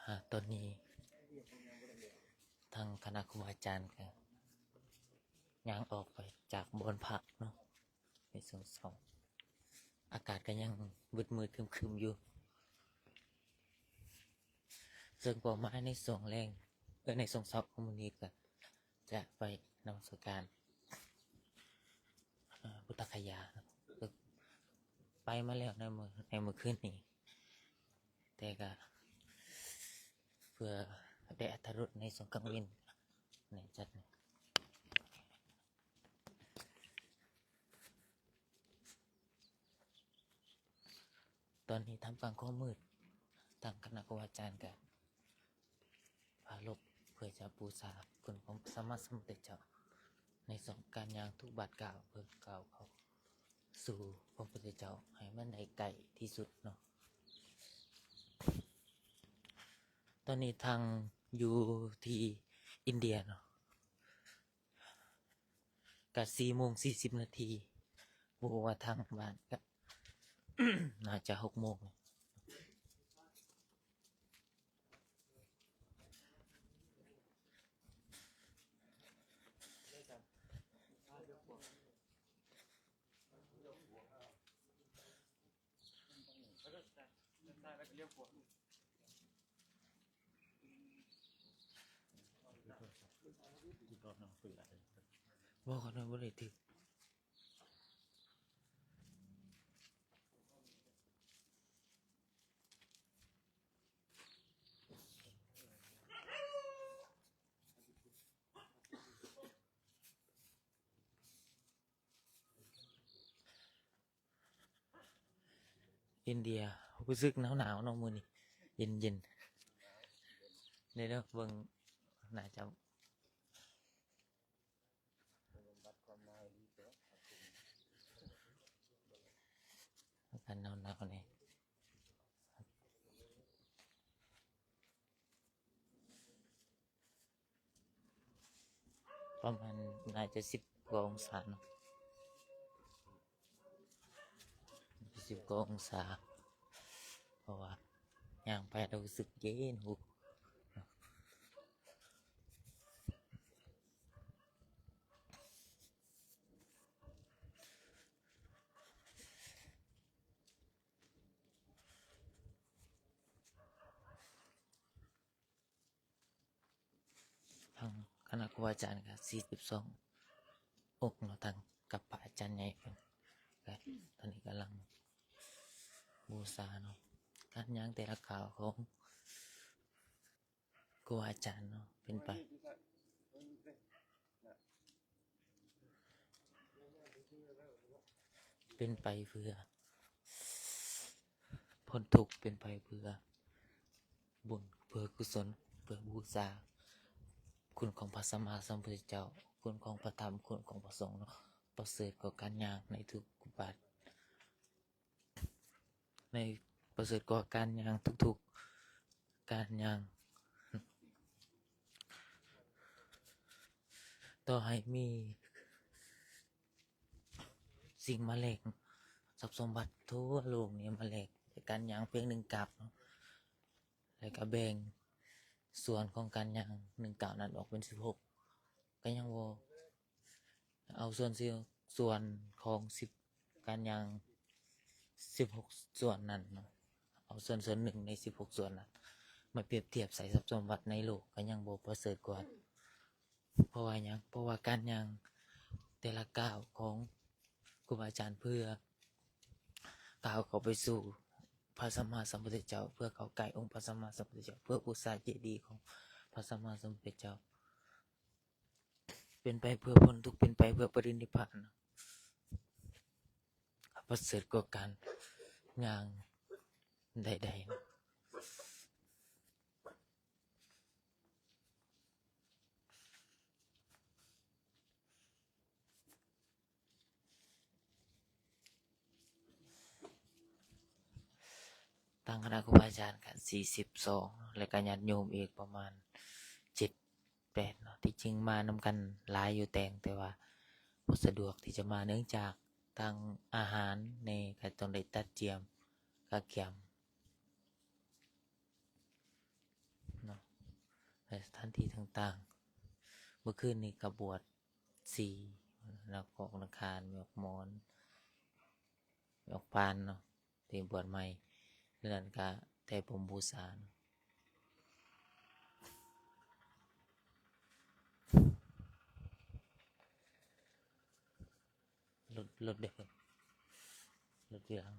ອາ ຕອນນີ້ທາງຄະນະຄູບາອາຈານກໍຍ່າງອອກໄປຈາກບ່ອນພັກເນາະ ໃນຊ່ວງເຊົ້າ ອາກາດກໍຍັງມືດໆຄຶມໆຢູ່ ເຊິ່ງເປົ້າໝາຍໃນຊ່ວງແລງ ເອີ ໃນຊ່ວງເຊົ້າຂອງມື້ນີ້ກໍຈະໄປນະມັດສະການ ອາ ພຸດທະຄະຍາ ໄປມາແລ້ວໃນມື້ ໃນມື້ຄືນນີ້ ແຕ່ກະເພື່ອໄດ້ອາດຕະລົດໃນຊ່ວງກາງເວັນແນ່ຈັດ. ຕອນນີ້ທ່າມກາງຄວາມມືດ ທາງຄະນະຄູບາອາຈານກະປາລົບເພື່ອຈະບູຊາຄຸນຂອງພະສຳມາສຳພຸດທະເຈົ້າ ໃນຊ່ວງການຍ່າງທຸກບາດກ້າວ ເພື່ອກ້າວເຂົ້າ ສູ່ພະພຸດທະເຈົ້າໃຫ້ມັນໄດ້ໃກ້ທີ່ສຸດເນາະ. ຕອນນີ້ທາງຢູ່ທີ່ອິນເດຍເນາະ ກະສີ່ໂມງສີ່ສິບນາທີ ບໍ່ຮູ້ວ່າທາງບ້ານກະ ໜ້າຈະຫົກໂມງ. ບໍ່ ຂ້ອຍນອນບໍ່ໄດ້ຕື່ນ. ອິນເດຍ ຮູ້ສຶກໜາວໆເນາະມື້ນີ້ ເຢັນໆ ເດີ ເບິ່ງໜ້າຈະ ອາກາດໜາວໆນີ້ ປະມານໜ້າຈະສິບກວ່າອົງສາເນາະ ສິບກວ່າອົງສາ ເພາະວ່າຍ່າງໄປແລ້ວຮູ້ສຶກເຢັນຫູ. ທາງຄະນະຄູອາຈານກໍສີ່ສິບສອງອົງເນາະ ທາງກັບພະອາຈານໃຫຍ່ເພິ່ນ ກໍຕອນນີ້ກຳລັງບູຊາເນາະ ການຍ່າງແຕ່ລະກ້າວຂອງ ຄູອາຈານເນາະ ເປັນໄປ ເປັນໄປເພື່ອພົ້ນທຸກ ເປັນໄປເພື່ອບຸນ ເພື່ອກຸສົນ ເພື່ອບູຊາຄຸນຂອງພະສຳມາສຳພຸດທະເຈົ້າ ຄຸນຂອງພະທຳ ຄຸນຂອງພະສົງເນາະ ປະເສີດກວ່າການຍ່າງໃນທຸກບາດ ໃນປະເສີດກວ່າການຍ່າງທຸກໆການຍ່າງ ຕໍ່ໃຫ້ມີສິ່ງມາແລກ ຊັບສົມບັດທົ່ວໂລກນີ້ມາແລກ ແຕ່ການຍ່າງພຽງໜຶ່ງກ້າວເນາະ ແລ້ວກໍແບ່ງສ່ວນຂອງການຍ່າງໜຶ່ງກ້າວນັ້ນອອກເປັນສິບຫົກ ກໍຍັງບໍ່ ເອົາສ່ວນ ສ່ວນຂອງສິບ ການຍ່າງສິບຫົກສ່ວນນັ້ນເນາະ ເອົາສ່ວນ ສ່ວນໜຶ່ງໃນສິບຫົກສ່ວນນັ້ນ ມາປຽບທຽບໃສ່ຊັບສົມບັດໃນໂລກ ກໍຍັງບໍ່ປະເສີດກວ່າ. ເພາະວ່າຫຍັງ? ເພາະວ່າການຍ່າງແຕ່ລະກ້າວຂອງຄູບາອາຈານ ເພື່ອກ້າວເຂົ້າໄປສູ່ພະສຳມາສຳພຸດທະເຈົ້າ ເພື່ອເຂົ້າໃກ້ອົງພະສຳມາສຳພຸດທະເຈົ້າ ເພື່ອບູຊາເຈດີຂອງພະສຳມາສຳພຸດທະເຈົ້າ ເປັນໄປເພື່ອພົ້ນທຸກ ເປັນໄປເພື່ອປະລິນິບພານ ປະເສີດກວ່າການຍ່າງໃດໆ. ທາງຄະນະຄູບາອາຈານກະສີ່ສິບສອງ ແລ້ວກະຍາດໂຍມອີກປະມານເຈັດແປດເນາະ ທີ່ຈິງມານຳກັນຫຼາຍຢູ່ແຕ່ງ ແຕ່ວ່າບໍ່ສະດວກທີ່ຈະມາ ເນື່ອງຈາກທາງອາຫານແດ່ກະຕ້ອງໄດ້ຕັດກຽມກະກຽມ. ສະຖານທີ່ຕ່າງໆ. ເມື່ອຄືນນີ້ກໍບວດຊີ ນັກຟອກນັກຄານ ແມ່ອອກໝອນ ແມ່ອອກປານເນາະ ທີ່ບວດໃໝ່ ແລ້ວນັ້ນກໍໄດ້ພົມບູຊາເນາະ. ລົດ ລົດເດ້ ລົດຢູ່ຫຼັງ.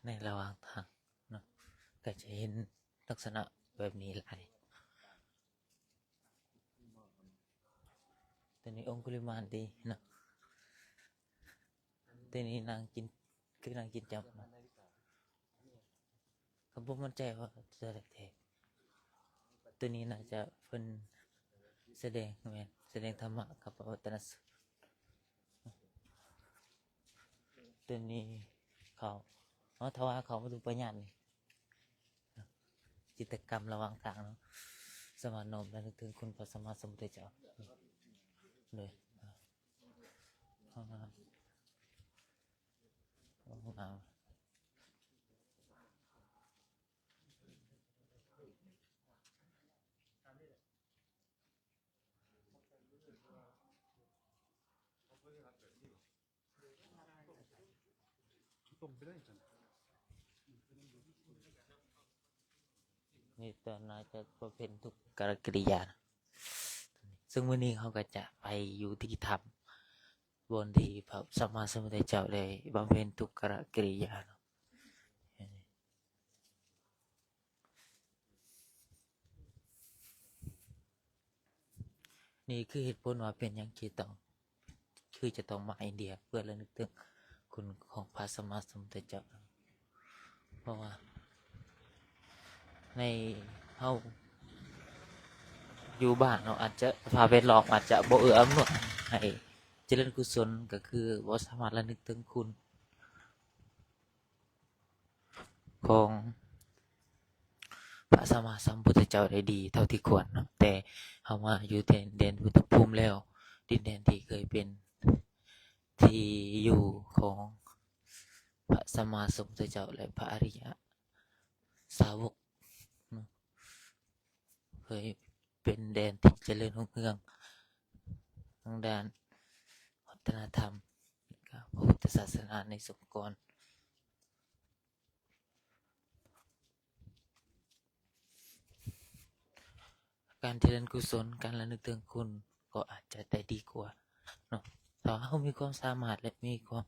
ໃນລະຫວ່າງທາງເນາະ ກໍຈະເຫັນລັກສະນະແບບນີ້ຫຼາຍ. ໂຕນີ້ອົງຄຸລິມານດີເນາະ ໂຕນີ້ນາງຈິນ ຄືນາງຈິນຈຳເນາະ. ກໍບໍ່ໝັ້ນໃຈວ່າຕົວໃດແທ້. ໂຕນີ້ໜ້າຈະເພິ່ນສະແດງ ແມ່ນ ສະແດງທຳມະກັບປະວັດຕະນະສູດ. ໂຕນີ້ເຂົາ ເນາະ ຖ້າວ່າເຂົາບໍ່ຖືກປະຍາດນີ້ ຈິດຕະກຳລະຫວ່າງທາງເນາະ ສາມາດນ້ອມລະນຶກເຖິງຄຸນພະສຳມາສຳພຸດທະເຈົ້າ. ໂດຍ ງາມ. ນີ້ຕອນໜ້າຈະບຳເພັນທຸກກະລະກິລິຍາ ເຊິ່ງມື້ນີ້ເຮົາກໍຈະໄປຢູ່ທີ່ຖ້ຳ ບ່ອນທີ່ພະສຳມາສຳພຸດທະເຈົ້າໄດ້ບຳເພັນທຸກກະລະກິລິຍາເນາະ. ນີ້ຄືເຫດຜົນວ່າເປັນຫຍັງທີ່ຕ້ອງ ຄືຈະຕ້ອງມາອິນເດຍ ເພື່ອລະນຶກເຖິງຄຸນຂອງພະສຳມາສຳພຸດທະເຈົ້າ. ເພາະວ່າໃນເຮົາຢູ່ບ້ານເນາະ ອາດຈະ ສະພາບແວດລ້ອມອາດຈະບໍ່ເອື້ອອຳນວຍໃຫ້ຈະເລີນກຸສົນ ກໍຄືບໍ່ສາມາດລະນຶກເຖິງຄຸນ ຂອງພະສຳມາສຳພຸດທະເຈົ້າໄດ້ດີເທົ່າທີ່ຄວນເນາະ. ແຕ່ເຮົາມາຢູ່ແດນ ແດນອຸດຕະພູມແລ້ວ ດິນແດນທີ່ເຄີຍເປັນທີ່ຢູ່ຂອງພະສຳມາສຳພຸດທະເຈົ້າ ແລະ ພະອະລິຍະສາວົກເນາະ ເຄີຍເປັນແດນທີ່ຈະເລີນຮຸ່ງເຮືອງທາງດ້ານວັດທະນະທຳ ແລະ ກະພະພຸດທະສາສະໜາໃນສົມກ່ອນ. ການຈະເລີນກຸສົນ ການລະນຶກເຖິງຄຸນກໍອາດຈະໄດ້ດີກວ່າເນາະ. ຖ້າເຮົາມີຄວາມສາມາດ ແລະ ມີຄວາມ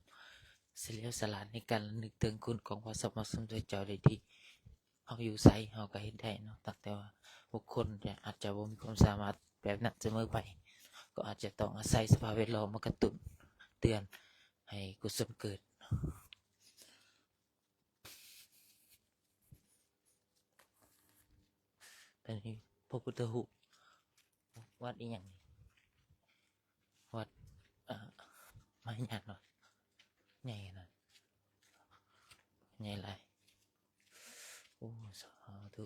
ສະຫຼຽວສະຫຼາດໃນການລະນຶກເຖິງຄຸນຂອງພະສຳມາສຳພຸດທະເຈົ້າໄດ້ດີ ເຮົາຢູ່ໃສເຮົາກໍເຮັດໄດ້ເນາະ. ຕັ້ງແຕ່ວ່າບຸກຄົນອາດຈະບໍ່ມີຄວາມສາມາດແບບນັ້ນສະເໝີໄປ ກໍອາດຈະຕ້ອງອາໄສສະພາບແວດລ້ອມມາກະຕຸ້ນເຕືອນໃຫ້ກຸສົນເກີດ. ພະພຸດທະຮູບ. ວັດອີ່ຫຍັງນີ້? ວັດ ເອີ ມະຫາຍານວະ ໃຫຍ່ຂະໜາດ ໃຫຍ່ຫຼາຍ. ໂອ້ ສາທຸ.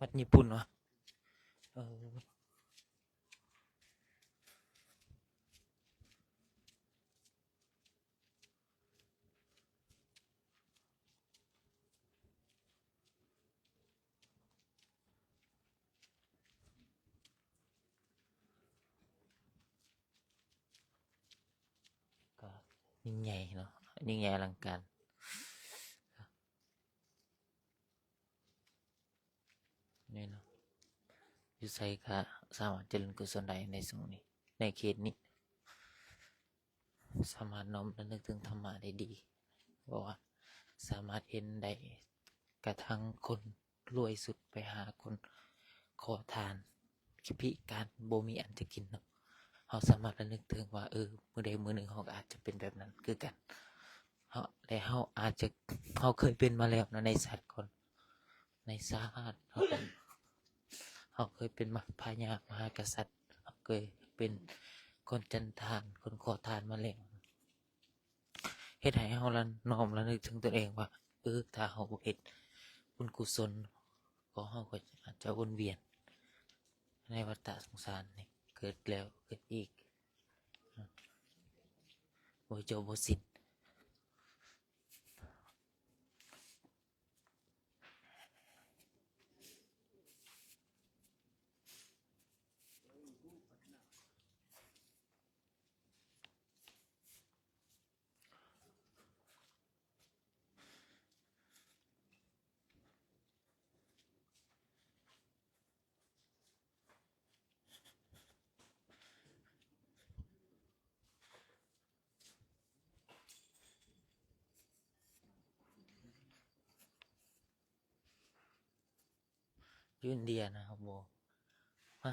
ວັດຍີ່ປຸ່ນວະ ເອີ. ກໍຍິ່ງໃຫຍ່ເນາະ ຍິ່ງໃຫຍ່ອະລັງການ. ນີ້ເນາະ ຢູ່ໃສກະສາມາດຈະເລີນກຸສົນໄດ້ໃນຊ່ວງນີ້ ໃນເຂດນີ້ ສາມາດນ້ອມລະນຶກເຖິງທຳມະໄດ້ດີ ເພາະວ່າສາມາດເຫັນໄດ້ກະທັ່ງຄົນລວຍສຸດໄປຫາຄົນຂໍທານ ພິການ ບໍ່ມີອັນຈະກິນເນາະ. ເຮົາສາມາດລະນຶກເຖິງວ່າ ເອີ ມື້ໃດມື້ໜຶ່ງເຮົາກໍອາດຈະເປັນແບບນັ້ນຄືກັນ ເຮົາ ແລະ ເຮົາອາດຈະ ເຮົາເຄີຍເປັນມາແລ້ວເນາະ ໃນຊາດກ່ອນ ໃນຊາດເຮົາເປັນ ເຮົາເຄີຍເປັນມະ ພະຍາມະຫາກະສັດ ເຮົາເຄີຍເປັນຄົນຈັນທານ ຄົນຂໍທານມາແລ້ວ ເຮັດໃຫ້ເຮົາລະ ນ້ອມລະນຶກເຖິງຕົນເອງວ່າ ເອີ ຖ້າເຮົາບໍ່ເຮັດບຸນກຸສົນ ກໍເຮົາກໍອາດຈະວົນວຽນໃນວັດຕະສົງສານນີ້ ເກີດແລ້ວເກີດອີກ ບໍ່ຈົບບໍ່ສິ້ນ. ຢູ່ອິນເດຍນະບໍ່? ຮະ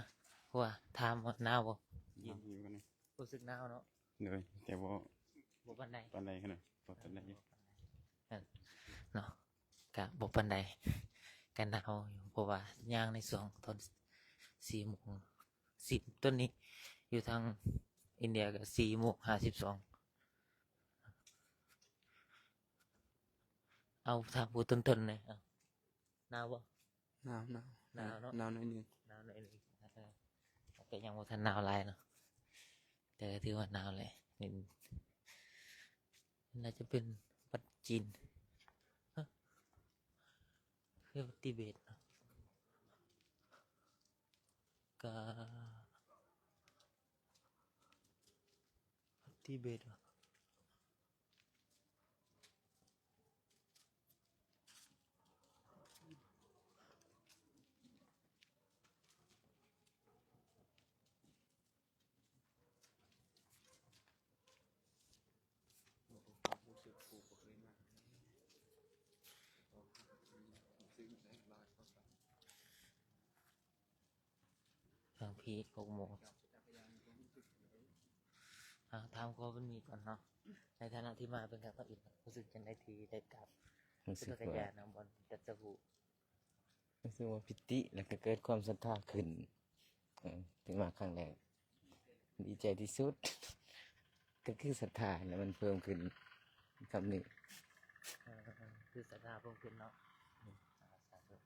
ວ່າຖາມວ່າໜາວບໍ່? ເຢັນຢູ່ກັນນີ້ ຮູ້ສຶກໜາວເນາະ? ໂດຍ ແຕ່ບໍ່ ບໍ່ປານໃດ ປານໃດຂະໜາດ ບໍ່ປານໃດ ເອີ ເນາະ ກະບໍ່ປານໃດ ກະໜາວຢູ່ ເພາະວ່າຍ່າງໃນຊ່ວງຕອນສີ່ໂມງ ສິບ ຕອນນີ້ຢູ່ທາງອິນເດຍກໍສີ່ໂມງຫ້າສິບສອງ. ເອົາ ຖາມຜູ້ຕົ້ນໆແດ່ ເອົາ ໜາວບໍ່? ໜາວ ໜາວ ໜາວເນາະ ໜາວໜ້ອຍໜຶ່ງ ໜາວໜ້ອຍໜຶ່ງ ເອີ ແຕ່ຍັງບໍ່ທັນໜາວຫຼາຍເນາະ ແຕ່ກໍຖືວ່າໜາວແຫຼະ ເປັນ ໜ້າຈະເປັນວັດຈີນ ຮະ ຄືວັດທິເບດເນາະ ກະ ທີ່ເບດວະ ທາງພີ້ຫົກໂມງ ອ່າ ຖາມຄວາມເປັນມິດກ່ອນເນາະ ໃນຖານະທີ່ມາເປັນຄັ້ງທຳອິດ ຮູ້ສຶກຈັ່ງໃດທີ່ໄດ້ກາບ ຮູ້ສຶກວ່າ ຈັກກະຍານນຳບ່ອນຈັດສະຫູ ຮູ້ສຶກວ່າປີຕິ ແລ້ວກໍເກີດຄວາມສັດທາຂຶ້ນ ເອີ ທີ່ມາຄັ້ງແລກ ດີໃຈທີ່ສຸດ ກໍຄືສັດທາແຫຼະ ມັນເພີ່ມຂຶ້ນ ຄຳນີ້ ເອີ ຄືສັດທາເພີ່ມຂຶ້ນເນາະ ອືມ ສາທຸ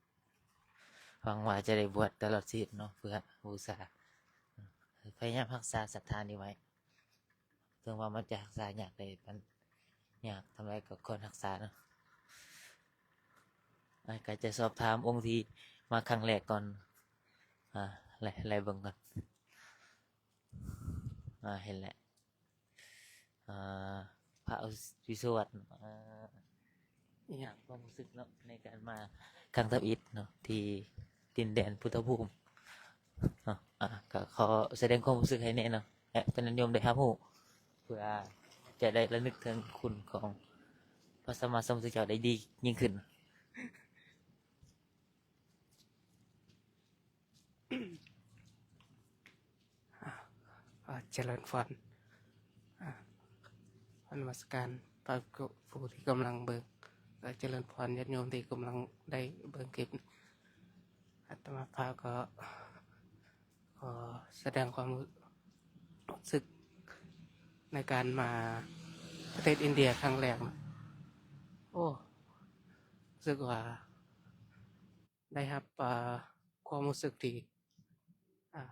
ຫວັງວ່າຈະໄດ້ບວດຕະຫຼອດຊີວິດເນາະ ເພື່ອບູຊາ ພະຍາຍາມຮັກສາສັດທານີ້ໄວ້ ເຖິງວ່າມັນຈະຮັກສາຍາກໄດ້ ມັນຍາກສ່ຳໃດກໍຄວນຮັກສາເນາະ. ກໍຈະສອບຖາມອົງທີ່ມາຄັ້ງແລກກ່ອນ. ອາ ແລະ ແລະເບິ່ງກ່ອນ. ອາ ເຫັນແລ້ວ. ອາ ພະວິສະວັດ ອາ ອີຫຍັງ ຄວາມຮູ້ສຶກເນາະ ໃນການມາຄັ້ງທຳອິດເນາະ ທີ່ດິນແດນພຸດທະພູມເນາະ. ອາ ກໍຂໍສະແດງຄວາມຮູ້ສຶກໃຫ້ແນ່ເນາະ ໃຫ້ເພື່ອນຍາດໂຍມໄດ້ຮັບຮູ້ ເພື່ອຈະໄດ້ລະນຶກເຖິງຄຸນຂອງພະສຳມາສຳພຸດທະເຈົ້າໄດ້ດີຍິ່ງຂຶ້ນ. ອາ ຈະເລີນພອນ ອາ ນະມັດສະການພະພິກຂຸຜູ້ທີ່ກຳລັງເບິ່ງ ແລະ ຈະເລີນພອນຍາດໂຍມທີ່ກຳລັງໄດ້ເບິ່ງຄລິບ. ອາດຕະມາພາບກໍຂໍສະແດງຄວາມຮູ້ສຶກໃນການມາປະເທດອິນເດຍຄັ້ງແລກ. ໂອ້ ຮູ້ສຶກວ່າ ໄດ້ຮັບ ເອີ ຄວາມຮູ້ສຶກທີ່ ອາ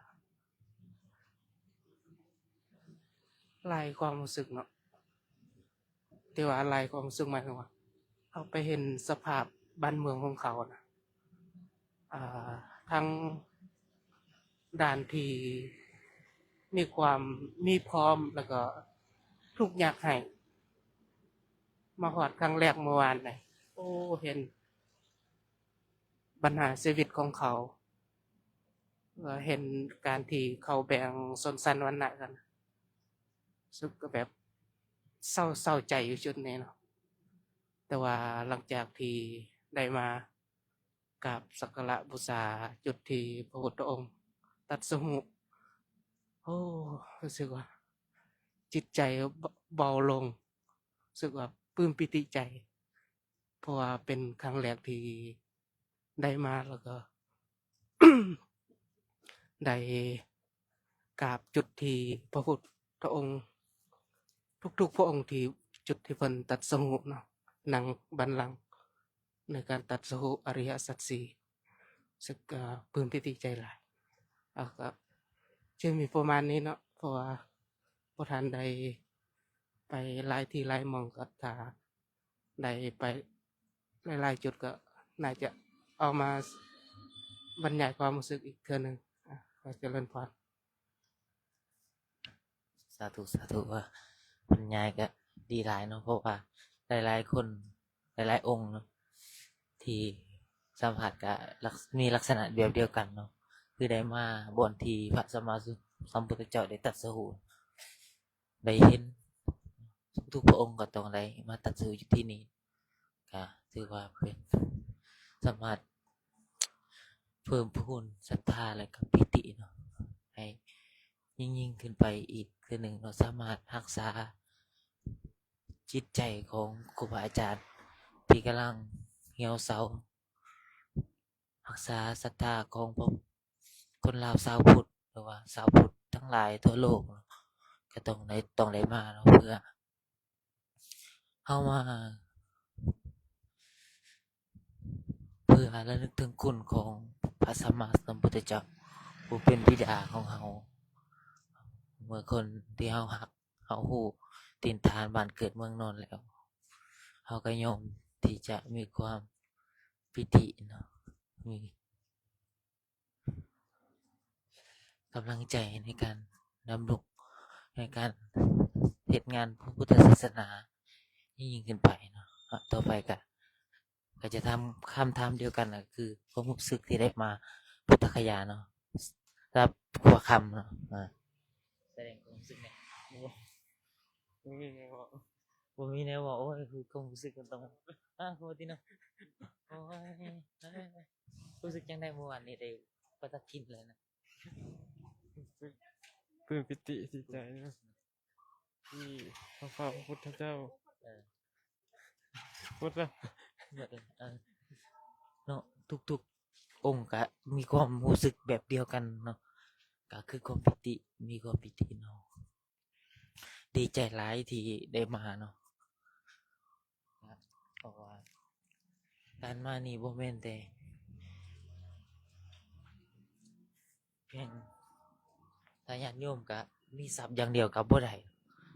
ຫຼາຍຄວາມຮູ້ສຶກເນາະ ທີ່ວ່າຫຼາຍຄວາມຮູ້ສຶກ ໝາຍເຖິງວ່າເຮົາໄປເຫັນສະພາບບ້ານເມືອງຂອງເຂົານະ ອາ ທັງດ້ານທີ່ມີຄວາມມີພ້ອມ ແລ້ວກໍທຸກຍາກໄຮ້ ມາຮອດຄັ້ງແລກເມື່ອວານນີ້ ໂອ້ ເຫັນ ບັນຫາຊີວິດຂອງເຂົາ ເອີ ເຫັນການທີ່ເຂົາແບ່ງຊົນຊັ້ນວັນນະກັນ ຮູ້ສຶກກໍແບບເສົ້າ ເສົ້າໃຈຢູ່ຈຸດນີ້ເນາະ. ແຕ່ວ່າຫຼັງຈາກທີ່ໄດ້ມາກາບສັກກາລະບູຊາຈຸດທີ່ພະພຸດທະອົງຕັດສະຮູ້ ໂອ້ ຮູ້ສຶກວ່າຈິດໃຈເບົາລົງ ຮູ້ສຶກວ່າປຶ້ມປີຕິໃຈ ເພາະວ່າເປັນຄັ້ງແລກທີ່ໄດ້ມາ ແລ້ວກໍໄດ້ກາບຈຸດທີ່ພະພຸດທະອົງ ທຸກໆພະອົງທີ່ຈຸດທີ່ເພິ່ນຕັດສະຮູ້ເນາະ ນັ່ງບັນລັງໃນການຕັດສະຮູ້ອະລິຍະສັດສີ່ ຮູ້ສຶກ ເອີ ປຶ້ມປີຕິໃຈຫຼາຍ. ເອົາ ກໍຈະມີປະມານນີ້ເນາະ ເພາະວ່າບໍ່ທັນໄດ້ໄປຫຼາຍທີ່ຫຼາຍໝ່ອງ ກໍຖ້າ ໄດ້ໄປຫຼາຍໆຈຸດ ກໍໜ້າຈະເອົາມາບັນຍາຍຄວາມຮູ້ສຶກອີກເທື່ອໜຶ່ງ. ອາ ຂໍຈະເລີນພອນ. ສາທຸ ສາທຸ. ເອີ ບັນຍາຍກໍດີຫຼາຍເນາະ ເພາະວ່າຫຼາຍໆຄົນ ຫຼາຍໆອົງເນາະ ທີ່ສຳພາດກໍລັກ ມີລັກສະນະແບບດຽວກັນເນາະ ຄືໄດ້ມາບ່ອນທີ່ພະສຳມາສຳພຸດທະເຈົ້າໄດ້ຕັດສະຮູ້ ໄດ້ເຫັນ ທຸກໆພະອົງກໍຕ້ອງໄດ້ມາຕັດສະຮູ້ຢູ່ທີ່ນີ້ ກະຖືວ່າເປັນ ສາມາດເພີ່ມພູນສັດທາ ແລະ ກະປີຕິເນາະ ໃຫ້ຍິ່ງໆຂຶ້ນໄປອີກເທື່ອໜຶ່ງເນາະ ສາມາດຮັກສາຈິດໃຈຂອງຄູບາອາຈານທີ່ກຳລັງຫ່ຽວເຊົາ ຮັກສາສັດທາຂອງພວກຄົນລາວຊາວພຸດ ຫຼືວ່າຊາວພຸດທັງຫຼາຍທົ່ວໂລກ ກໍຕ້ອງໄດ້ ຕ້ອງໄດ້ມາເນາະ ເພື່ອເຮົາມາ ເພື່ອລະນຶກເຖິງຄຸນຂອງພະສຳມາສຳພຸດທະເຈົ້າ ຜູ້ເປັນບິດາຂອງເຮົາ ເມື່ອຄົນທີ່ເຮົາຮັກ ເຮົາຮູ້ຖິ່ນຖານບ້ານເກີດເມືອງນອນແລ້ວ ເຮົາກໍຍ່ອມທີ່ຈະມີຄວາມປີຕິເນາະ ມີກຳລັງໃຈໃນການດຳລົງ ໃນການເຮັດງານພະພຸດທະສາສະໜາຍິ່ງໆຂຶ້ນໄປເນາະ. ຕໍ່ໄປກະ ກໍຈະຖາມຄຳຖາມດຽວກັນ ກໍຄືຄວາມຮູ້ສຶກທີ່ໄດ້ມາພຸດທະຄະຍາເນາະ ສຳລັບຄົວຄຳເນາະ ອາ ສະແດງຄວາມຮູ້ສຶກແດ່. ໂອ້ ບໍ່ມີແນວເວົ້າ ບໍ່ມີແນວເວົ້າ. ໂອ້ຍ ຄືຄວາມຮູ້ສຶກມັນຕ້ອງ ອາ ໂຄດຕິເນາະ. ໂອ້ຍ ຮູ້ສຶກຈັ່ງໃດມື້ວານນີ້ໄດ້ປະຕັກກິນແລ້ວນະ? ປຶ້ມປີຕິດີໃຈເນາະ. ທີ່ພະ ພະພຸດທະເຈົ້າ ເອີ ໝົດແລ້ວ ໝົດແລ້ວ ເອີ ເນາະ ທຸກໆອົງກະມີຄວາມຮູ້ສຶກແບບດຽວກັນເນາະ ກະຄືຄວາມປີຕິ ມີຄວາມປີຕິເນາະ ດີໃຈຫຼາຍທີ່ໄດ້ມາເນາະ. ເພາະວ່າການມານີ້ບໍ່ແມ່ນແຕ່ພຽງຖ້າຍາດໂຍມກະມີຊັບຢ່າງດຽວກະບໍ່ໄດ້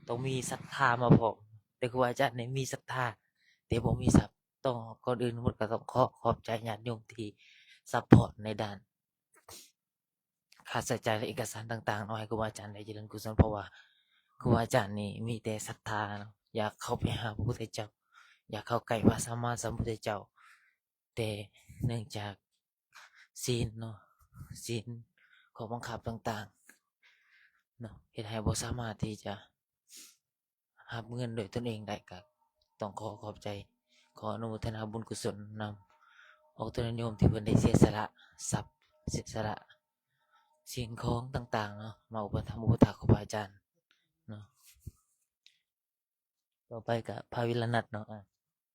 ຕ້ອງມີສັດທາມາພ້ອມ ແຕ່ຄູອາຈານນີ້ມີສັດທາແຕ່ບໍ່ມີຊັບ ຕ້ອງ ກ່ອນອື່ນໝົດກໍຕ້ອງຂໍຂອບໃຈຍາດໂຍມທີ່ຊັບພອດໃນດ້ານຄ່າໃຊ້ຈ່າຍ ແລະ ເອກະສານຕ່າງໆເນາະ ໃຫ້ຄູບາອາຈານໄດ້ຈະເລີນກຸສົນ ເພາະວ່າຄູບາອາຈານນີ້ມີແຕ່ສັດທາເນາະ ຢາກເຂົ້າໄປຫາພະພຸດທະເຈົ້າ ຢາກເຂົ້າໃກ້ພະສຳມາສຳພຸດທະເຈົ້າ ແຕ່ເນື່ອງຈາກ ສິນເນາະ ສິນ ຂໍ້ບັງຄັບຕ່າງໆເນາະ ເຮັດໃຫ້ບໍ່ສາມາດທີ່ຈະຮັບເງິນດ້ວຍຕົນເອງໄດ້ ກໍຕ້ອງຂໍຂອບໃຈ ຂໍອະນຸໂມທະນາບຸນກຸສົນນຳອອກຕົນຍາດໂຍມທີ່ເພິ່ນໄດ້ເສຍສະຫຼະຊັບ ເສຍສະຫຼະສິ່ງຂອງຕ່າງໆເນາະ ມາອຸປະຖຳອຸປະຖາກຄູບາອາຈານເນາະ. ຕໍ່ໄປກະພະວິລະນັດເນາະ ອາ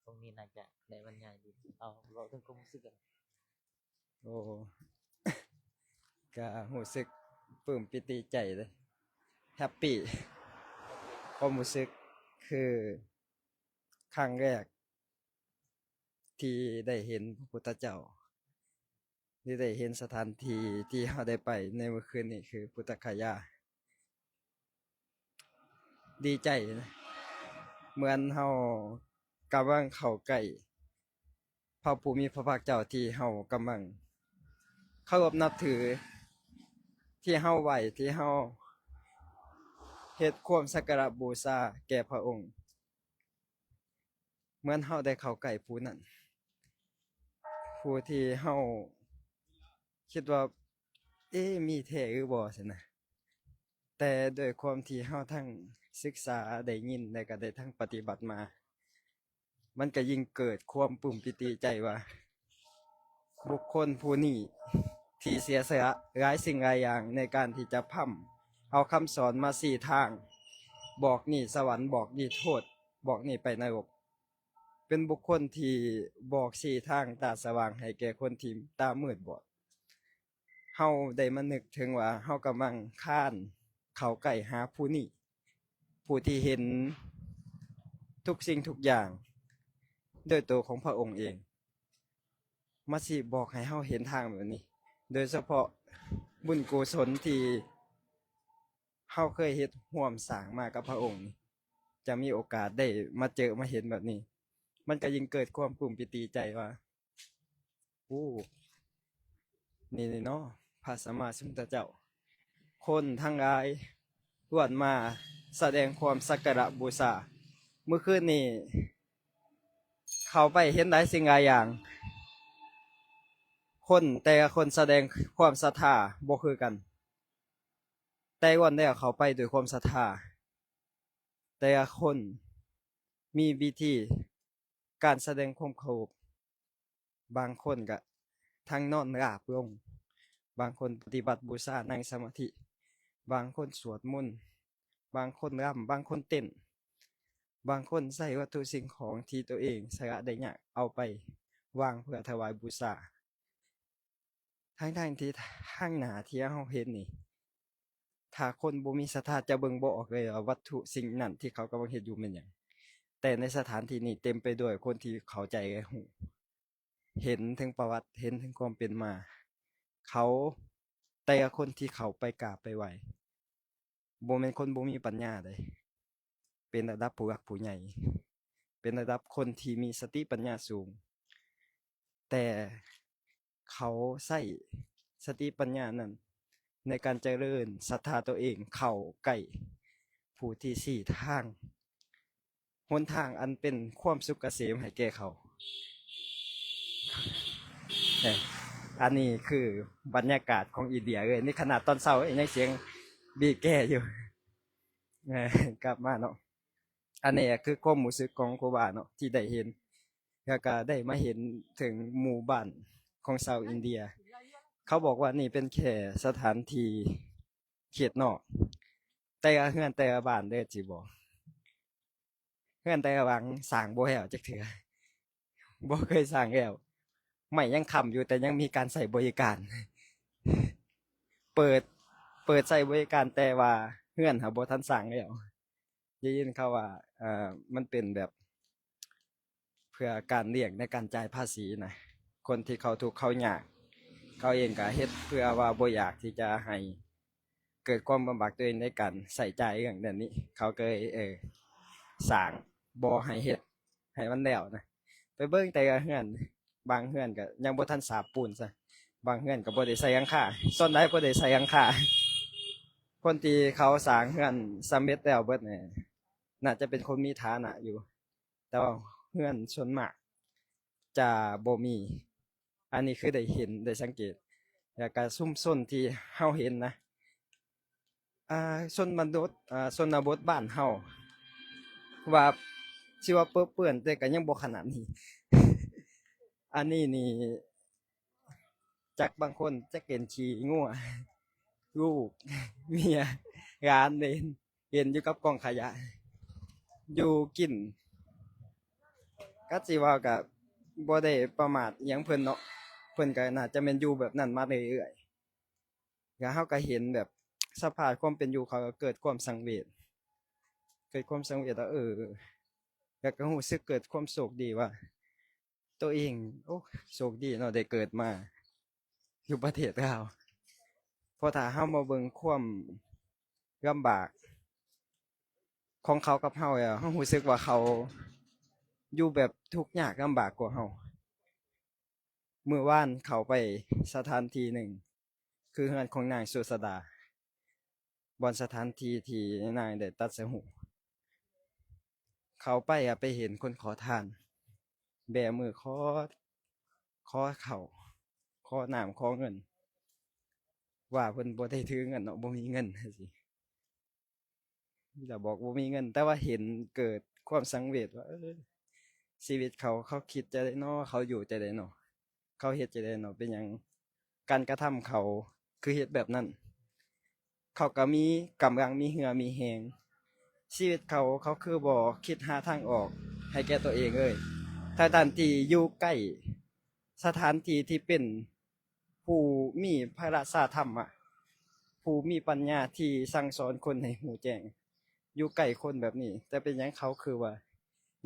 ຊ່ວງນີ້ໜ້າຈະໄດ້ບັນຍາຍດີ ເອົາ ເວົ້າເຖິງຄວາມຮູ້ສຶກກັນ. ໂອ້ ກະຮູ້ສຶກປຶ້ມປີຕິໃຈເດ້ ແຮັບປີ ຄວາມຮູ້ສຶກຄືຄັ້ງແລກທີ່ໄດ້ເຫັນພະພຸດທະເຈົ້າ ທີ່ໄດ້ເຫັນສະຖານທີ່ທີ່ເຮົາໄດ້ໄປໃນມື້ຄືນນີ້ຄືພຸດທະຄາຍາ ດີໃຈນະ ເໝືອນເຮົາກຳລັງເຂົ້າໃກ້ພະຜູ້ມີພະພາກເຈົ້າທີ່ເຮົາກຳລັງເຄົາລົບນັບຖື ທີ່ເຮົາໄຫວ້ ທີ່ເຮົາເຮັດຄວາມສັກກາລະບູຊາແກ່ພະອົງ. ເໝືອນເຮົາໄດ້ເຂົ້າໃກ້ຜູ້ນັ້ນ ຜູ້ທີ່ເຮົາຄິດວ່າ ເອ ມີແທ້ຫຼືບໍ່ຊັ້ນນະ ແຕ່ດ້ວຍຄວາມທີ່ເຮົາທັງສຶກສາ ໄດ້ຍິນ ແລະ ກໍໄດ້ທັງປະຕິບັດມາ ມັນກໍຍິ່ງເກີດຄວາມປຶ້ມປີຕິໃຈວ່າ ບຸກຄົນຜູ້ນີ້ທີ່ເສຍສະຫຼະຫຼາຍສິ່ງຫຼາຍຢ່າງໃນການທີ່ຈະພຳເອົາຄຳສອນມາຊີ້ທາງ ບອກນີ້ສະຫວັນ ບອກນີ້ໂທດ ບອກນີ້ໄປນະລົກ ເປັນບຸກຄົນທີ່ບອກຊີ້ທາງຕາສະຫວ່າງໃຫ້ແກ່ຄົນທີ່ຕາມືດບອດ. ເຮົາໄດ້ມານຶກເຖິງວ່າເຮົາກຳລັງຄານເຂົ້າໃກ້ຫາຜູ້ນີ້ ຜູ້ທີ່ເຫັນທຸກສິ່ງທຸກຢ່າງດ້ວຍໂຕຂອງພະອົງເອງ ມາຊີ້ບອກໃຫ້ເຮົາເຫັນທາງແບບນີ້ ໂດຍສະເພາະບຸນກຸສົນທີ່ເຮົາເຄີຍເຮັດຮ່ວມສ້າງມາກັບພະອົງນີ້ ຈະມີໂອກາດໄດ້ມາເຈີມາເຫັນແບບນີ້ ມັນກໍຍິ່ງເກີດຄວາມປຶ້ມປີຕິໃຈວ່າ ໂອ້ ນີ້ເນາະ ພະສຳມາສຳພຸດທະເຈົ້າ ຄົນທັງຫຼາຍລ້ວນມາສະແດງຄວາມສັກກາລະບູຊາ. ມື້ຄືນນີ້ເຂົ້າໄປເຫັນຫຼາຍສິ່ງຫຼາຍຢ່າງ ຄົນແຕ່ລະຄົນສະແດງຄວາມສັດທາບໍ່ຄືກັນ ແຕ່ລ້ວນແລ້ວເຂົ້າໄປດ້ວຍຄວາມສັດທາ ແຕ່ລະຄົນມີວິທີ ການສະແດງຄວາມເຄົາລົບ ບາງຄົນກະທັງນອນລາບລົງ ບາງຄົນປະຕິບັດບູຊານັ່ງສະມາທິ ບາງຄົນສວດມົນ ບາງຄົນລຳ ບາງຄົນເຕັ້ນ ບາງຄົນໃຊ້ວັດຖຸສິ່ງຂອງທີ່ໂຕເອງສະຫຼະໄດ້ຍາກເອົາໄປວາງເພື່ອຖວາຍບູຊາ. ທັງໆທີ່ທາງໜ້າທີ່ເຮົາເຫັນນີ້ ຖ້າຄົນບໍ່ມີສັດທາຈະເບິ່ງບໍ່ອອກເລີຍວ່າວັດຖຸສິ່ງນັ້ນທີ່ເຂົາກຳລັງເຮັດຢູ່ແມ່ນຫຍັງ ແຕ່ໃນສະຖານທີ່ນີ້ເຕັມໄປດ້ວຍຄົນທີ່ເຂົ້າໃຈແລະຮູ້ ເຫັນເຖິງປະຫວັດ ເຫັນເຖິງຄວາມເປັນມາ ເຂົາ ແຕ່ລະຄົນທີ່ເຂົ້າໄປກາບໄປໄຫວ້ ບໍ່ແມ່ນຄົນບໍ່ມີປັນຍາເດ້ ເປັນລະດັບຜູ້ຫຼັກຜູ້ໃຫຍ່ ເປັນລະດັບຄົນທີ່ມີສະຕິປັນຍາສູງ ແຕ່ເຂົາໃຊ້ສະຕິປັນຍານັ້ນໃນການຈະເລີນສັດທາໂຕເອງເຂົ້າໃກ້ຜູ້ທີ່ຊີ້ທາງ ຫົນທາງອັນເປັນຄວາມສຸກກະເສມໃຫ້ແກ່ເຂົາ. ເອີ ອັນນີ້ຄືບັນຍາກາດຂອງອິນເດຍເລີຍ ນີ້ຂະໜາດຕອນເຊົ້າເອີ ຍັງສຽງບີບແກຢູ່. ເອີ ກັບມາເນາະ ອັນນີ້ຄືຄວາມຮູ້ສຶກຂອງຄູບາເນາະ ທີ່ໄດ້ເຫັນ ແລ້ວກະໄດ້ມາເຫັນເຖິງໝູ່ບ້ານຂອງຊາວອິນເດຍ. ເຂົາບອກວ່ານີ້ເປັນແຄ່ສະຖານທີ່ເຂດນອກ ແຕ່ລະເຮືອນແຕ່ລະບ້ານເດີ ຊິບອກ ເຮືອນແຕ່ລະຫຼັງສ້າງບໍ່ແລ້ວຈັກເທື່ອ ບໍ່ເຄີຍສ້າງແລ້ວ ໄມ້ຍັງຄ້ຳຢູ່ ແຕ່ຍັງມີການໃຊ້ບໍລິການ ເປີດ ເປີດໃຊ້ບໍລິການ ແຕ່ວ່າເຮືອນຫາບໍ່ທັນສ້າງແລ້ວ. ໄດ້ຍິນເຂົາວ່າ ເອີ ມັນເປັນແບບ ເພື່ອການລ້ຽງໃນການຈ່າຍພາສີນະ ຄົນທີ່ເຂົາທຸກເຂົາຍາກ ເຂົາເອງກະເຮັດເພື່ອວ່າບໍ່ຢາກທີ່ຈະໃຫ້ເກີດຄວາມລຳບາກຕົວເອງໃນການໃຊ້ຈ່າຍເລື່ອງນັ້ນນີ້ ເຂົາກໍເລີຍ ເອີ ສ້າງບໍ່ໃຫ້ເຮັດໃຫ້ມັນແລ້ວນະ. ໄປເບິ່ງແຕ່ເຮືອນ ບາງເຮືອນກໍຍັງບໍ່ທັນສາບປູນຊະ ບາງເຮືອນກໍບໍ່ໄດ້ໃສ່ຫຼັງຄາ ສ່ວນຫຼາຍບໍ່ໄດ້ໃສ່ຫຼັງຄາ. ຄົນທີ່ເຂົາສ້າງເຮືອນສຳເລັດແລ້ວເບິດນີ້ ໜ້າຈະເປັນຄົນມີຖານະຢູ່ ແຕ່ວ່າເຮືອນສ່ວນມາກຈະບໍ່ມີ. ອັນນີ້ຄືໄດ້ເຫັນ ໄດ້ສັງເກດ ແລ້ວກະຊຸມຊົນທີ່ເຮົາເຫັນນະ ອ່າ ຊົນນະບົດ ອ່າ ຊົນນະບົດບ້ານເຮົາ ວ່າຊິວ່າເປິເປື້ອນ ແຕ່ກະຍັງບໍ່ຂະໜາດນີ້. ອັນນີ້ນີ້ ຈັກບາງຄົນຈັກເປັນຂີ້ງົວ ລູກ ເມຍ ຫຼານເລີນ ເຫັນຢູ່ກັບກອງຂະຫຍະ ຢູ່ກິນ ກະຊິເວົ້າກະບໍ່ໄດ້ປະໝາດອີ່ຫຍັງເພິ່ນເນາະ ເພິ່ນກະໜ້າຈະແມ່ນຢູ່ແບບນັ້ນມາເລື້ອຍໆ ແລ້ວເຮົາກະເຫັນແບບສະພາບຄວາມເປັນຢູ່ເຂົາ ກະເກີດຄວາມສັງເວດ ເກີດຄວາມສັງເວດວ່າ ເອີ ແລ້ວກະຮູ້ສຶກເກີດຄວາມໂຊກດີວ່າ ໂຕເອງ ໂອ້ ໂຊກດີເນາະ ໄດ້ເກີດມາຢູ່ປະເທດລາວ ເພາະຖ້າເຮົາມາເບິ່ງຄວາມລຳບາກຂອງເຂົາກັບເຮົາແລ້ວ ເຮົາຮູ້ສຶກວ່າເຂົາຢູ່ແບບທຸກຍາກລຳບາກກວ່າເຮົາ. ມື້ວານເຂົ້າໄປສະຖານທີ່ໜຶ່ງ ຄືເຮືອນຂອງນາງສຸຊາດາ ບ່ອນສະຖານທີ່ທີ່ນາງໄດ້ຕັດສະຫູ ເຂົ້າໄປອະ ໄປເຫັນຄົນຂໍທານ ແບມືຂໍ ຂໍເຂົ້າ ຂໍນ້ຳ ຂໍເງິນ ວ່າເພິ່ນບໍ່ໄດ້ຖືເງິນເນາະ ບໍ່ມີເງິນຈັ່ງຊີ້ ມີແຕ່ບອກບໍ່ມີເງິນ ແຕ່ວ່າເຫັນເກີດຄວາມສັງເວດວ່າ ເອີ ຊີວິດເຂົາ ເຂົາຄິດຈັ່ງໃດເນາະ ເຂົາຢູ່ຈັ່ງໃດເນາະ ເຂົາເຮັດຈັ່ງໃດເນາະ ເປັນຫຍັງການກະທຳເຂົາຄືເຮັດແບບນັ້ນ ເຂົາກະມີກຳລັງ ມີເຫື່ອມີແຮງ ຊີວິດເຂົາ ເຂົາຄືບໍ່ຄິດຫາທາງອອກໃຫ້ແກ່ຕົວເອງເລີຍ ທັງໆທີ່ຢູ່ໃກ້ສະຖານທີ່ທີ່ເປັນຜູ້ມີພະລາຊາທຳມະ ຜູ້ມີປັນຍາທີ່ສັ່ງສອນຄົນໃຫ້ຮູ້ແຈ້ງ ຢູ່ໃກ້ຄົນແບບນີ້ ແຕ່ເປັນຫຍັງເຂົາຄືວ່າ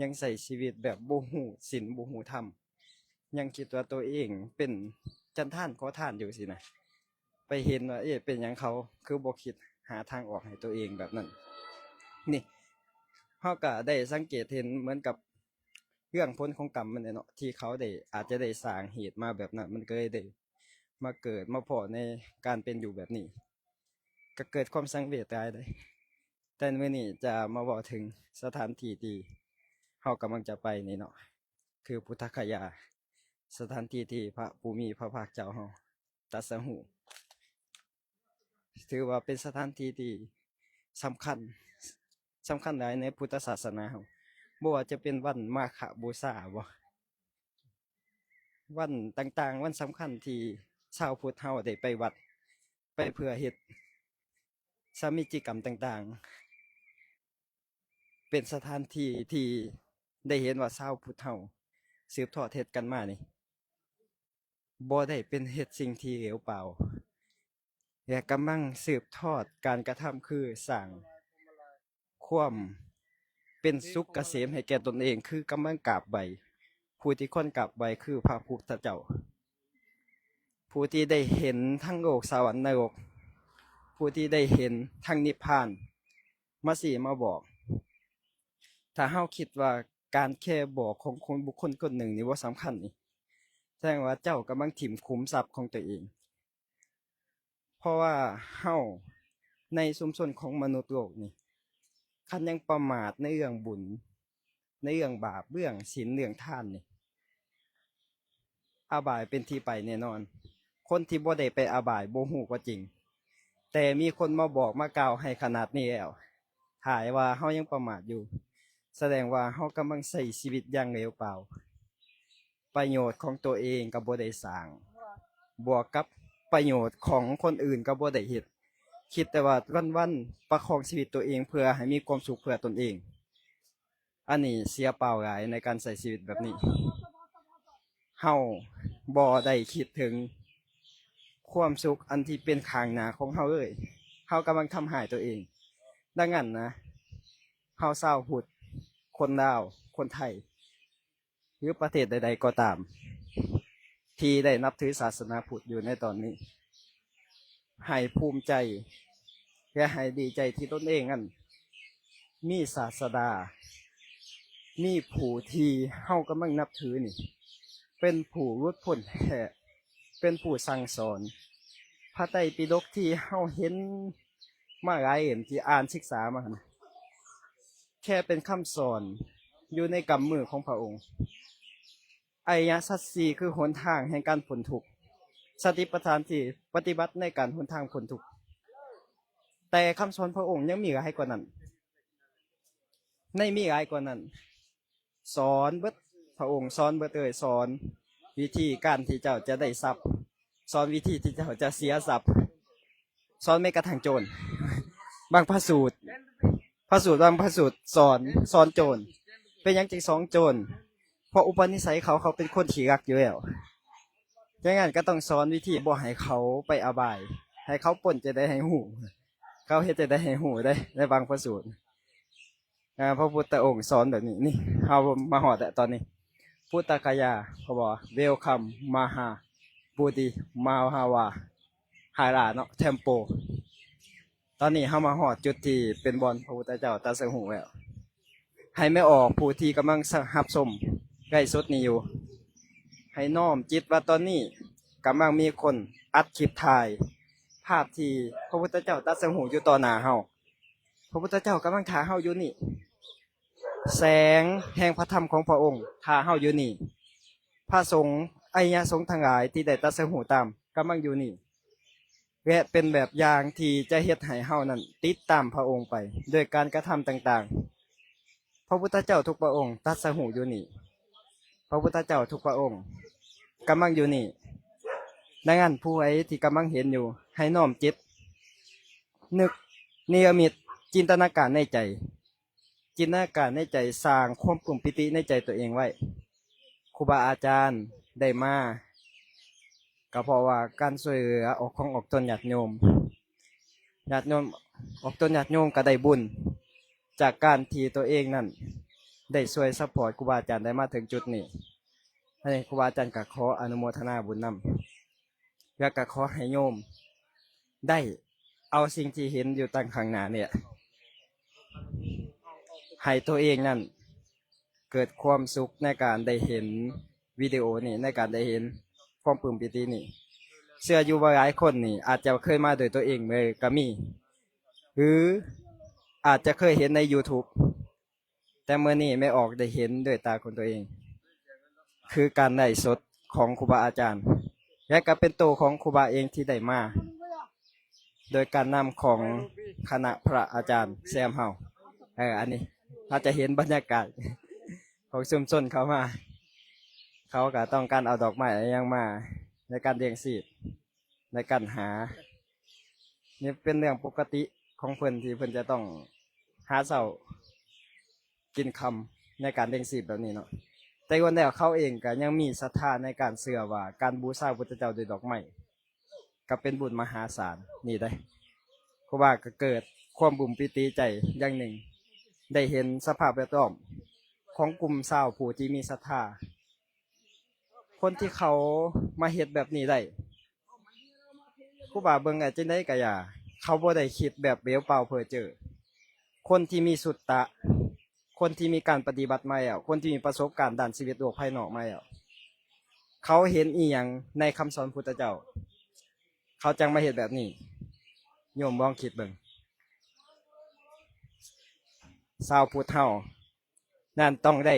ຍັງໃຊ້ຊີວິດແບບບໍ່ຮູ້ສິນ ບໍ່ຮູ້ທຳ ຍັງຄິດວ່າໂຕເອງເປັນຈັນທານຂໍທານຢູ່ຊີ້ນະ ໄປເຫັນວ່າ ເອະ ເປັນຫຍັງເຂົາຄືບໍ່ຄິດຫາທາງອອກໃຫ້ໂຕເອງແບບນັ້ນ. ນີ້ ເຮົາກະໄດ້ສັງເກດເຫັນເໝືອນກັບເລື່ອງຜົນຂອງກຳມັນແຫຼະເນາະ ທີ່ເຂົາໄດ້ ອາດຈະໄດ້ສ້າງເຫດມາແບບນັ້ນ ມັນກະເລີຍໄດ້ມາເກີດມາພໍ້ໃນການເປັນຢູ່ແບບນີ້ ກະເກີດຄວາມສັງເວດຫຼາຍເດ້. ແຕ່ມື້ນີ້ຈະມາເວົ້າເຖິງສະຖານທີ່ທີ່ເຮົາກຳລັງຈະໄປນີ້ເນາະ ຄືພຸດທະຄະຍາ ສະຖານທີ່ທີ່ພະຜູ້ມີພະພາກເຈົ້າເຮົາຕັດສະຮູ້ ຖືວ່າເປັນສະຖານທີ່ທີ່ສຳຄັນ ສຳຄັນຫຼາຍໃນພຸດທະສາສະໜາເຮົາ ບໍ່ວ່າຈະເປັນວັນມາຄະບູຊາບໍ ວັນຕ່າງໆ ວັນສຳຄັນທີ່ຊາວພຸດເຮົາໄດ້ໄປວັດ ໄປເພື່ອເຮັດສາມີຈິກຳຕ່າງໆ ເປັນສະຖານທີ່ທີ່ໄດ້ເຫັນວ່າຊາວພຸດເຮົາສືບທອດເຮັດກັນມານີ້ ບໍ່ໄດ້ເປັນເຮັດສິ່ງທີ່ເຫຼວເປົ່າ ແລະ ກຳລັງສືບທອດການກະທຳ ຄືສ້າງຄວາມເປັນສຸກກະເສມໃຫ້ແກ່ຕົນເອງ ຄືກຳລັງກາບໄຫວ້ ຜູ້ທີ່ຄວນກາບໄຫວ້ຄືພະພຸດທະເຈົ້າ ຜູ້ທີ່ໄດ້ເຫັນທັງໂລກສະຫວັນນະລົກ ຜູ້ທີ່ໄດ້ເຫັນທັງນິບພານ ມາຊີ້ມາບອກ. ຖ້າເຮົາຄິດວ່າການແຄ່ບອກຂອງຄົນ ບຸກຄົນຄົນໜຶ່ງນີ້ບໍ່ສຳຄັນນີ້ ສະແດງວ່າເຈົ້າກຳລັງຖິ້ມຂຸມຊັບຂອງຕົວເອງ. ເພາະວ່າເຮົາໃນຊຸມຊົນຂອງມະນຸດໂລກນີ້ ຄັນຍັງປະໝາດໃນເລື່ອງບຸນ ໃນເລື່ອງບາບ ເລື່ອງສິນ ເລື່ອງທານນີ້ ອະບາຍເປັນທີ່ໄປແນ່ນອນ. ຄົນທີ່ບໍ່ໄດ້ໄປອະບາຍບໍ່ຮູ້ກໍຈິງ, ແຕ່ມີຄົນມາບອກມາກ່າວໃຫ້ຂະໜາດນີ້ແລ້ວ, ຖ້າວ່າເຮົາຍັງປະໝາດຢູ່, ສະແດງວ່າເຮົາກຳລັງໃຊ້ຊີວິດຢ່າງເຫຼວເປົ່າ. ປະໂຫຍດຂອງຕົວເອງກໍບໍ່ໄດ້ສ້າງ, ບວກກັບປະໂຫຍດຂອງຄົນອື່ນກໍບໍ່ໄດ້ເຮັດ, ຄິດແຕ່ວ່າວັນໆປະຄອງຊີວິດຕົວເອງເພື່ອໃຫ້ມີຄວາມສຸກເພື່ອຕົນເອງ. ອັນນີ້ເສຍເປົ່າຫຼາຍໃນການໃຊ້ຊີວິດແບບນີ້. ເຮົາບໍ່ໄດ້ຄິດເຖິງຄວາມສຸກອັນທີ່ເປັນຂ້າງໜ້າຂອງເຮົາເລີຍ. ເຮົາກຳລັງທຳຮ້າຍຕົວເອງ. ດັ່ງນັ້ນນະ, ເຮົາຊາວພຸດ, ຄົນລາວ, ຄົນໄທ, ຫຼື ປະເທດໃດໆກໍຕາມ ທີ່ໄດ້ນັບຖືສາສະໜາພຸດຢູ່ໃນຕອນນີ້, ໃຫ້ພູມໃຈ ແລະ ໃຫ້ດີໃຈທີ່ຕົນເອງນັ້ນມີສາດສະດາ ມີຜູ້ທີ່ເຮົາກຳລັງນັບຖືນີ້ ເປັນຜູ້ຫຼຸດພົ້ນແທ້ ເປັນຜູ້ສັ່ງສອນ. ພະໄຕປິດົກທີ່ເຮົາເຫັນມາຫຼາຍເຫຼັ້ມ ທີ່ອ່ານສຶກສາມາຫັ້ນ ແຄ່ເປັນຄຳສອນຢູ່ໃນກຳມືຂອງພະອົງ. ອະລິຍະສັດສີ່ ຄືຫົນທາງແຫ່ງການພົ້ນທຸກ, ສະຕິປະທານທີ່ປະຕິບັດໃນການຫົນທາງພົ້ນທຸກ. ແຕ່ຄຳສອນພະອົງຍັງມີຫຼາຍກວ່ານັ້ນ, ໃນມີຫຼາຍກວ່ານັ້ນ. ສອນເບິດ, ພະອົງສອນເບິດເລີຍ, ສອນວິທີການທີ່ເຈົ້າຈະໄດ້ຊັບ, ສອນວິທີທີ່ເຈົ້າຈະເສຍຊັບ, ສອນແມ້ກະທັ່ງໂຈນ. ບາງພະສູດ, ພະສູດ, ບາງພະສູດສອນ, ສອນໂຈນ. ເປັນຫຍັງຈຶ່ງສອນໂຈນ? ເພາະອຸປະນິໄສເຂົາ, ເຂົາເປັນຄົນຂີ້ລັກຢູ່ແລ້ວ. ດັ່ງນັ້ນກໍຕ້ອງສອນວິທີບໍ່ໃຫ້ເຂົາໄປອະບາຍ, ໃຫ້ເຂົາປົນຈັ່ງໃດໃຫ້ຮູ້, ເຂົາເຮັດຈັ່ງໃດໃຫ້ຮູ້ເດ້, ໃນບາງພະສູດ. ອ່າ ພະພຸດທະອົງສອນແບບນີ້. ນີ້ເຮົາມາຮອດແລ້ວຕອນນີ້ ພຸດທະກະຍາ, ເຂົາບອກວ່າ Welcome Maha Bodhi Mahavihara ເນາະ, Temple. ຕອນນີ້ເຮົາມາຮອດຈຸດທີ່ເປັນບ່ອນພະພຸດທະເຈົ້າຕັດສະຮູ້ແລ້ວ. ໃຫ້ແມ່ອອກຜູ້ທີ່ກຳລັງຮັບຊົມໄລຟ໌ສົດນີ້ຢູ່, ໃຫ້ນ້ອມຈິດວ່າຕອນນີ້ກຳລັງມີຄົນອັດຄລິບຖ່າຍພາບທີ່ພະພຸດທະເຈົ້າຕັດສະຮູ້ຢູ່ຕໍ່ໜ້າເຮົາ. ພະພຸດທະເຈົ້າກຳລັງຖ້າເຮົາຢູ່ນີ້. ແສງແຫ່ງພະທຳຂອງພະອົງຖ້າເຮົາຢູ່ນີ້. ພະສົງ, ອະລິຍະສົງທັງຫຼາຍທີ່ໄດ້ຕັດສະຮູ້ຕາມກຳລັງຢູ່ນີ້ ແລະ ເປັນແບບຢ່າງທີ່ຈະເຮັດໃຫ້ເຮົານັ້ນຕິດຕາມພະອົງໄປໂດຍການກະທຳຕ່າງໆ. ພະພຸດທະເຈົ້າທຸກພະອົງຕັດສະຮູ້ຢູ່ນີ້. ພະພຸດທະເຈົ້າທຸກພະອົງກຳລັງຢູ່ນີ້. ດັ່ງນັ້ນ ຜູ້ໃດທີ່ກຳລັງເຫັນຢູ່ ໃຫ້ນ້ອມຈິດ ນຶກນິລະມິດ, ຈິນຕະນາການໃນໃຈ. ຈິນຕະນາການໃນໃຈ, ສ້າງຄວາມປຶ້ມປີຕິໃນໃຈຕົວເອງໄວ້. ຄູບາອາຈານໄດ້ມາ ກໍເພາະວ່າການຊ່ວຍເຫຼືອອອກຂອງອອກຕົນຍາດໂຍມ, ຍາດໂຍມ, ອອກຕົນຍາດໂຍມກໍໄດ້ບຸນຈາກການທີ່ຕົວເອງນັ້ນໄດ້ຊ່ວຍຊັບພອດຄູບາອາຈານໄດ້ມາເຖິງຈຸດນີ້. ອັນນີ້ຄູບາອາຈານກໍຂໍອະນຸໂມທະນາບຸນນຳ. ແລ້ວກໍຂໍໃຫ້ໂຍມໄດ້ເອົາສິ່ງທີ່ເຫັນຢູ່ຕັ້ງຂ້າງໜ້ານີ້ ໃຫ້ຕົວເອງນັ້ນເກີດຄວາມສຸກໃນການໄດ້ເຫັນວິດີໂອນີ້, ໃນການໄດ້ເຫັນຄວາມປຶ້ມປີຕິນີ້. ເຊື່ອຢູ່ວ່າຫຼາຍຄົນນີ້ອາດຈະເຄີຍມາໂດຍຕົວເອງເລີຍກໍມີ ຫຼື ອາດຈະເຄີຍເຫັນໃນ YouTube. ແຕ່ມື້ນີ້ແມ່ອອກໄດ້ເຫັນດ້ວຍຕາຂອງຕົວເອງ ຄືການໄລຟ໌ສົດຂອງຄູບາອາຈານ ແລະ ກໍເປັນໂຕຂອງຄູບາເອງທີ່ໄດ້ມາ ໂດຍການນຳຂອງຄະນະພະອາຈານແຊມເຮົາ. ເອີ ອັນນີ້ເຮົາຈະເຫັນບັນຍາກາດຂອງຊຸມຊົນເຂົ້າມາ, ເຂົາກໍຕ້ອງການເອົາດອກໄມ້ຫຍັງມາໃນການລ້ຽງຊີບ. ໃນການຫາ ນີ້ເປັນເລື່ອງປົກກະຕິຂອງເພິ່ນ ທີ່ເພິ່ນຈະຕ້ອງຫາເຊົ້າກິນຄ່ຳໃນການລ້ຽງຊີບແບບນີ້ເນາະ. ແຕ່ກ່ອນແລ້ວເຂົາເອງກໍຍັງມີສັດທາໃນການເຊື່ອວ່າການບູຊາພະພຸດທະເຈົ້າດ້ວຍດອກໄມ້ ກໍເປັນບຸນມະຫາສານນີ້ເດ້. ເພາະວ່າກໍເກີດຄວາມປຶ້ມປີຕິໃຈຢ່າງໜຶ່ງ ໄດ້ເຫັນສະພາບແວດລ້ອມຂອງກຸ່ມຊາວຜູ້ທີ່ມີສັດທາ ຄົນທີ່ເຂົາມາເຮັດແບບນີ້ໄດ້ ຄູບາເບິ່ງແລ້ວຈັ່ງໃດກະຢ່າ, ເຂົາບໍ່ໄດ້ຄິດແບບເບວເປົ່າເພີ້ເຈີ. ຄົນທີ່ມີສຸດຕະ, ຄົນທີ່ມີການປະຕິບັດມາແລ້ວ, ຄົນທີ່ມີປະສົບການດ້ານຊີວິດໂລກພາຍນອກມາແລ້ວ, ເຂົາເຫັນອີ່ຫຍັງໃນຄຳສອນພຸດທະເຈົ້າ ເຂົາຈັ່ງມາເຮັດແບບນີ້. ໂຍມລອງຄິດເບິ່ງ, ຊາວພຸດເຮົາ ນັ້ນຕ້ອງໄດ້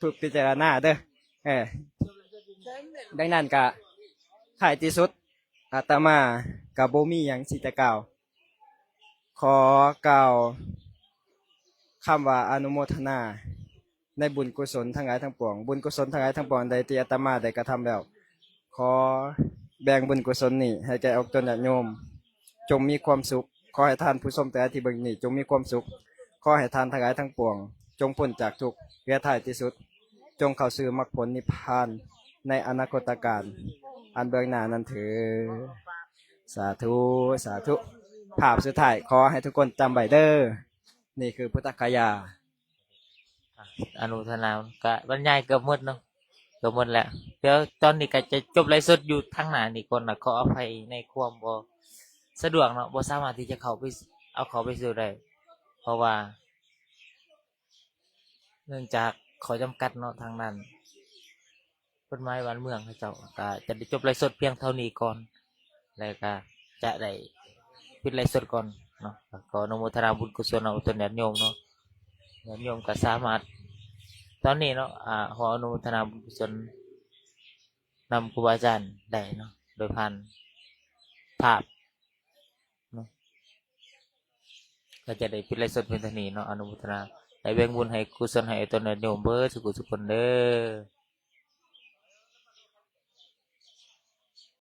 ຝຶກພິຈາລະນາເດີ. ເອີ ດັ່ງນັ້ນກະ ທ້າຍທີ່ສຸດ ອາດຕະມາກະບໍ່ມີຫຍັງທີ່ຈະກ່າວ, ຂໍກ່າວຄຳວ່າອະນຸໂມທະນາໃນບຸນກຸສົນທັງຫຼາຍທັງປວງ. ບຸນກຸສົນທັງຫຼາຍທັງປວງໃດທີ່ອາດຕະມາໄດ້ກະທຳແລ້ວ ຂໍແບ່ງບຸນກຸສົນນີ້ໃຫ້ແກ່ອອກຕົນຍາດໂຍມ. ຈົ່ງມີຄວາມສຸກ. ຂໍໃຫ້ທ່ານຜູ້ຊົມທັງຫຼາຍທີ່ເບິ່ງນີ້ຈົ່ງມີຄວາມສຸກ. ຂໍໃຫ້ທ່ານທັງຫຼາຍທັງປວງ ຈົ່ງພົ້ນຈາກທຸກ ແລະ ທ້າຍທີ່ສຸດ ຈົ່ງເຂົ້າສູ່ມັກຜົນນິບພານໃນອະນາຄົດຕະການອັນເບື້ອງໜ້ານັ້ນເທີ້. ສາທຸ ສາທຸ. ພາບສຸດທ້າຍ ຂໍໃຫ້ທຸກຄົນຈຳໄວ້ເດີ. ນີ້ຄືພຸດທະກະຍາ. ອະນຸໂມທະນາ ກະບັນຍາຍເກືອບໝົດເນາະ, ເກືອບໝົດແລ້ວ. ດຽວຕອນນີ້ກະຈະຈົບໄລຟ໌ສົດຢູ່ທາງໜ້ານີ້ກ່ອນນະ, ຂໍອະໄພໃນຄວາມບໍ່ສະດວກເນາະ, ບໍ່ສາມາດທີ່ຈະເຂົ້າໄປ ເອົາເຂົ້າໄປສູ່ໄດ້ ເພາະວ່າເນື່ອງຈາກ ຂໍ້ຈຳກັດເນາະ ທາງດ້ານກົດໝາຍບ້ານເມືອງເຂົາເຈົ້າ ກໍຈະໄດ້ຈົບໄລຟ໌ສົດພຽງເທົ່ານີ້ກ່ອນ ແລ້ວກໍຈະໄດ້ປິດໄລຟ໌ສົດກ່ອນເນາະ. ກໍຂໍອະນຸໂມທະນາບຸນກຸສົນນຳອອກຕົນຍາດໂຍມເນາະ, ຍາດໂຍມກໍສາມາດຕອນນີ້ເນາະ ອາ ຂໍອະນຸໂມທະນາບຸນກຸສົນນຳຄູບາອາຈານໄດ້ເນາະ ໂດຍຜ່ານພາບ ເນາະ ກໍຈະໄດ້ປິດໄລຟ໌ສົດພຽງເທົ່ານີ້ເນາະ. ອະນຸໂມທະນາ ໄດ້ແບ່ງບຸນໃຫ້ກຸສົນໃຫ້ຕົນຍາດໂຍມເບິດສຸຂະສຸຄົນເດີ.